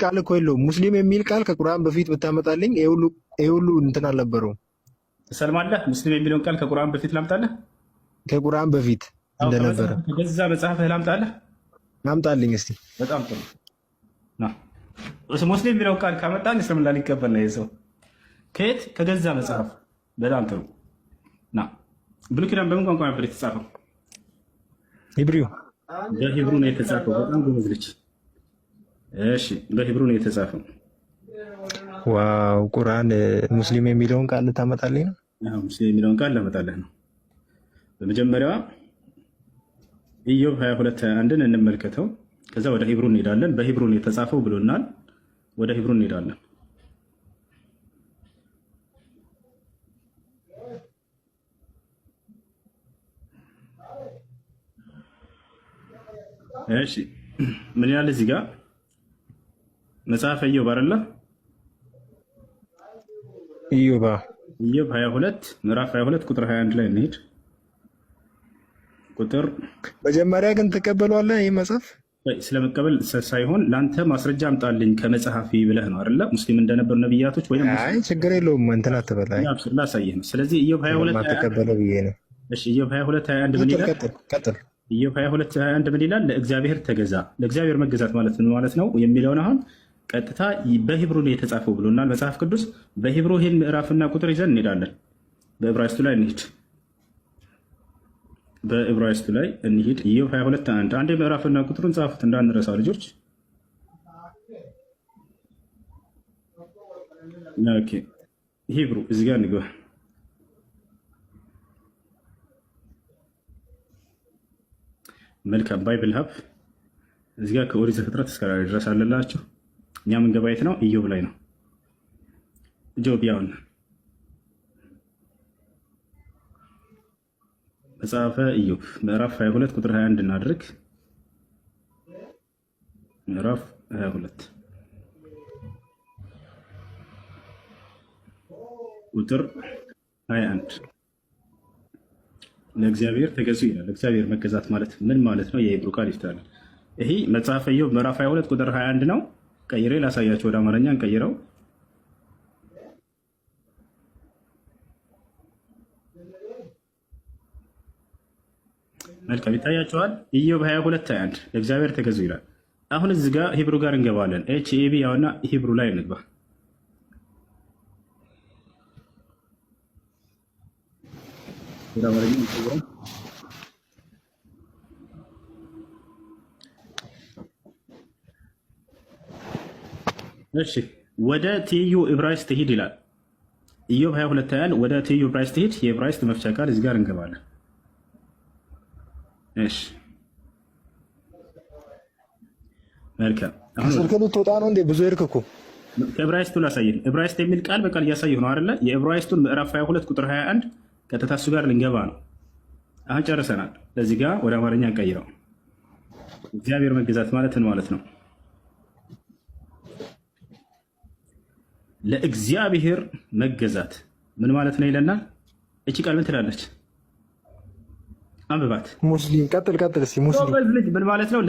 ቃል እኮ የለውም። ሙስሊም የሚል ቃል ከቁርአን በፊት ብታመጣልኝ ይሄ ሁሉ እንትን አልነበረውም። ትሰልማለህ? ሙስሊም የሚለውን ቃል ከቁርአን በፊት ላምጣልህ? ከቁርአን በፊት እንደነበረ ከገዛ መጽሐፍህ ላምጣልህ? አምጣልኝ እስቲ። በጣም ጥሩ። ሙስሊም የሚለውን ቃል ካመጣን እስልምና ሊቀበል ነው የሰው ከየት? ከገዛ መጽሐፍ። በጣም ጥሩ። ና፣ ብሉይ ኪዳን በምን ቋንቋ ነበር የተጻፈው? Hebrew። በ Hebrew ነው የተጻፈው። በጣም ጎበዝ ልጅ። እሺ፣ በ Hebrew ነው የተጻፈው። Wow! ቁርአን ሙስሊም የሚለውን ቃል ልታመጣልኝ ነው? ሙስሊም የሚለውን ቃል ላመጣልህ ነው። በመጀመሪያዋ ኢዮብ 22 21ን እንመልከተው። ከዛ ወደ Hebrew እንሄዳለን። በ Hebrew ነው የተጻፈው ብሎናል። ወደ Hebrew እንሄዳለን። እሺ፣ ምን ይላል እዚህ ጋር? መጽሐፈ ኢዮብ አይደለ? ኢዮብ። ኢዮብ 22፣ ምዕራፍ 22 ቁጥር 21 ላይ እንሂድ። ቁጥር መጀመሪያ ግን ትቀበለዋለህ ይህ መጽሐፍ? ስለመቀበል ሳይሆን ለአንተ ማስረጃ አምጣልኝ ከመጽሐፊ ብለህ ነው አይደለ? ሙስሊም እንደነበሩ ነብያቶች ወይም አይ፣ ችግር የለውም፣ እንትን አትበል። አይ ላሳይህ ነው። ስለዚህ ኢዮብ 22 ማትቀበለው ብዬ ነው። እሺ፣ ኢዮብ 22 21 ምን ይላል? ቀጥል ቀጥል። ኢዮብ 22 21 ምን ይላል? ለእግዚአብሔር ተገዛ። ለእግዚአብሔር መገዛት ማለት ምን ማለት ነው የሚለውን አሁን ቀጥታ በ Hebrew ነው የተጻፈው ብሎናል መጽሐፍ ቅዱስ። በ Hebrew ይህን ምዕራፍና ቁጥር ይዘን እንሄዳለን። በዕብራይስጡ ላይ እንሂድ። በዕብራይስጡ ላይ እንሂድ። ኢዮብ 22 1። አንዴ ምዕራፍና ቁጥሩን ጻፉት እንዳንረሳው ልጆች። Okay፣ Hebrew እዚህ ጋር እንግባ። መልካም፣ Bible Hub እዚህ ጋር ከኦሪት ዘፍጥረት እስከ ራዕይ ድረስ አለላችሁ። እኛ ምንገባ የት ነው? ኢዮብ ላይ ነው። Job፣ ያውን መጽሐፈ ኢዮብ ምዕራፍ 22 ቁጥር 21 እናድርግ። ምዕራፍ 22 ቁጥር 21 ለእግዚአብሔር ተገዙ ይላል። ለእግዚአብሔር መገዛት ማለት ምን ማለት ነው? የ Hebrew ቃል ይፍታል። ይሄ መጽሐፈ ኢዮብ ምዕራፍ 22 ቁጥር 21 ነው። ቀይሬ ላሳያቸው፣ ወደ አማርኛ እንቀይረው። መልካም፣ ይታያቸዋል። ኢዮብ 22 21 ለእግዚአብሔር ተገዙ ይላል። አሁን እዚህ ጋር Hebrew ጋር እንገባለን። H E B ያውና Hebrew ላይ እንግባ። ወደ አማርኛ እንቀይረው። እሺ፣ ወደ ትይዩ ዕብራይስጥ ሂድ ይላል። ኢዮብ 22 21 ወደ ትይዩ ዕብራይስጥ ሂድ። የዕብራይስጥ መፍቻ ቃል እዚህ ጋር እንገባለን። እሺ፣ መልካም። አሁን ስልክ ልትወጣ ነው እንዴ? ብዙ ሄድክ እኮ። ከዕብራይስጡ ላሳየህ። ዕብራይስጥ የሚል ቃል በቃል እያሳየሁ ነው አይደለ? የዕብራይስጡን ምዕራፍ 22 ቁጥር 21 ቀጥታ እሱ ጋር ልንገባ ነው። አሁን ጨርሰናል። ለዚህ ጋር ወደ አማርኛ እንቀይረው። እግዚአብሔር መገዛት ማለት ምን ማለት ነው? ለእግዚአብሔር መገዛት ምን ማለት ነው ይለናል። እቺ ቃል ምን ትላለች? አንብባት። ሙስሊም፣ ቀጥል ቀጥል እስኪ ሙስሊም። ጎበዝ ልጅ። ምን ማለት ነው?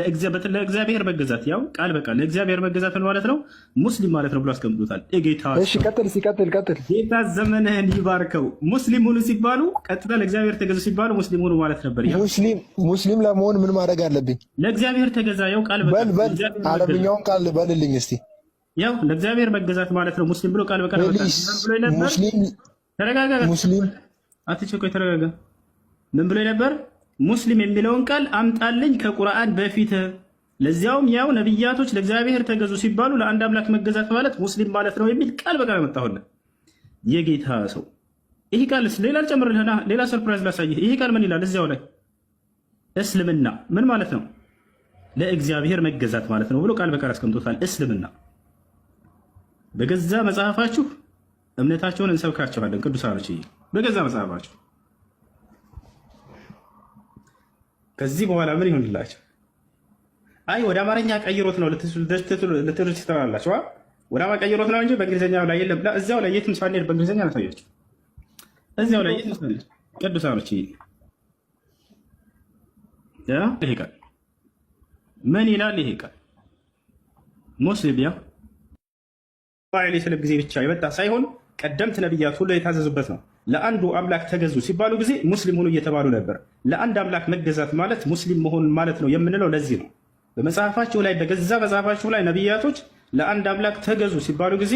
ለእግዚአብሔር መገዛት፣ ያው ቃል በቃል ለእግዚአብሔር መገዛት ምን ማለት ነው? ሙስሊም ማለት ነው ብሎ አስቀምጦታል። የጌታ እሺ፣ ቀጥል እስኪ፣ ቀጥል ቀጥል። ጌታ ዘመንህን ይባርከው። ሙስሊም ሁኑ ሲባሉ፣ ቀጥታ ለእግዚአብሔር ተገዙ ሲባሉ ሙስሊም ሁኑ ማለት ነበር። ያው ሙስሊም ሙስሊም ለመሆን ምን ማድረግ አለብኝ? ለእግዚአብሔር ተገዛ። ያው ቃል በቃል በል በል ለእግዚአብሔር መገዛት። አረብኛውን ቃል በልልኝ እስቲ። ያው ለእግዚአብሔር መገዛት ማለት ነው ሙስሊም ብሎ ቃል በቃል አመጣ። Please። ምን ብሎ ነበር? ሙስሊም። ተረጋጋ። ሙስሊም። አትቸኮይ፣ ተረጋጋ። ምን ብሎ ነበር? ሙስሊም የሚለውን ቃል አምጣልኝ ከቁርአን በፊት፣ ለዚያውም ያው ነቢያቶች ለእግዚአብሔር ተገዙ ሲባሉ ለአንድ አምላክ መገዛት ማለት ሙስሊም ማለት ነው የሚል ቃል በቃል አመጣሁልህ። የጌታ ሰው፣ ይህ ቃልስ ሌላ ልጨምርልህና ሌላ surprise ላሳይህ። ይህ ቃል ምን ይላል እዚያው ላይ? እስልምና ምን ማለት ነው? ለእግዚአብሔር መገዛት ማለት ነው ብሎ ቃል በቃል አስቀምጦታል። እስልምና በገዛ መጽሐፋችሁ እምነታቸውን እንሰብካቸዋለን። ቅዱሳኖች፣ በገዛ መጽሐፋችሁ ከዚህ በኋላ ምን ይሁንላቸው? አይ፣ ወደ አማርኛ ቀይሮት ነው ልትሉ ትችላላችሁ። ወደ አማርኛ ቀይሮት ነው እንጂ በእንግሊዝኛ ላይ የለም። እዚያው ላይ የትም ሳንሄድ በእንግሊዝኛ ላሳያችሁ። እዚያው ላይ የትም ሳንሄድ፣ ቅዱሳኖች፣ ይሄ ቃል ምን ይላል? ይሄ ቃል ሙስሊም፣ ያው ዐለይሂ ወሰለም ጊዜ ብቻ የመጣ ሳይሆን ቀደምት ነቢያት ሁሉ የታዘዙበት ነው። ለአንዱ አምላክ ተገዙ ሲባሉ ጊዜ ሙስሊም ሁኑ እየተባሉ ነበር። ለአንድ አምላክ መገዛት ማለት ሙስሊም መሆን ማለት ነው የምንለው ለዚህ ነው። በመጽሐፋቸው ላይ፣ በገዛ መጽሐፋቸው ላይ ነቢያቶች ለአንድ አምላክ ተገዙ ሲባሉ ጊዜ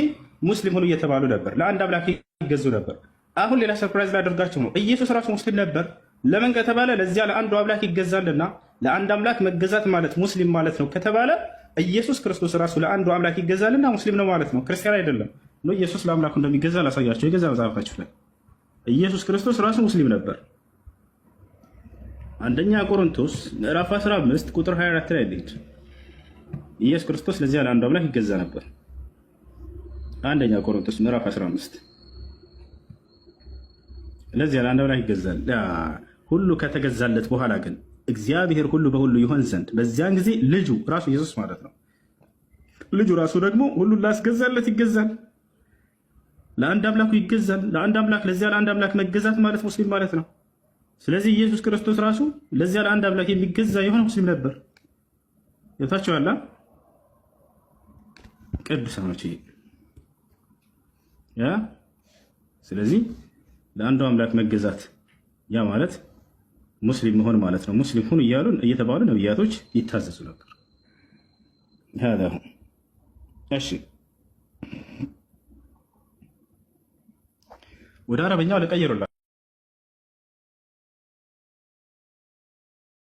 ሙስሊም ሁኑ እየተባሉ ነበር። ለአንድ አምላክ ይገዙ ነበር። አሁን ሌላ surprise ላደርጋቸው ነው። ኢየሱስ ራሱ ሙስሊም ነበር። ለምን ከተባለ ለዚያ ለአንዱ አምላክ ይገዛልና፣ ለአንድ አምላክ መገዛት ማለት ሙስሊም ማለት ነው ከተባለ ኢየሱስ ክርስቶስ ራሱ ለአንዱ አምላክ ይገዛልና ሙስሊም ነው ማለት ነው፣ ክርስቲያን አይደለም። ነው ኢየሱስ ለአምላኩ እንደሚገዛ ላሳያቸው የገዛ መጽሐፋችሁ ላይ ኢየሱስ ክርስቶስ ራሱ ሙስሊም ነበር። አንደኛ ቆሮንቶስ ምዕራፍ 15 ቁጥር 24 ላይ እንሂድ። ኢየሱስ ክርስቶስ ለዚያ ለአንዱ አምላክ ይገዛ ነበር። አንደኛ ቆሮንቶስ ምዕራፍ 15፣ ለዚያ ለአንድ አምላክ ይገዛል። ሁሉ ከተገዛለት በኋላ ግን እግዚአብሔር ሁሉ በሁሉ ይሆን ዘንድ በዚያን ጊዜ ልጁ ራሱ፣ ኢየሱስ ማለት ነው። ልጁ ራሱ ደግሞ ሁሉን ላስገዛለት ይገዛል። ለአንድ አምላኩ ይገዛል። ለአንድ አምላክ፣ ለዚያ ለአንድ አምላክ መገዛት ማለት ሙስሊም ማለት ነው። ስለዚህ ኢየሱስ ክርስቶስ ራሱ ለዚያ ለአንድ አምላክ የሚገዛ የሆነ ሙስሊም ነበር። ገብታችኋል? ቅዱሳኖች፣ ያ ስለዚህ ለአንዱ አምላክ መገዛት ያ ማለት ሙስሊም መሆን ማለት ነው። ሙስሊም ሁኑ እያሉ እየተባሉ ነቢያቶች ይታዘዙ ነበር። هذا هو። እሺ፣ ወደ አረበኛው ልቀይሩላችሁ።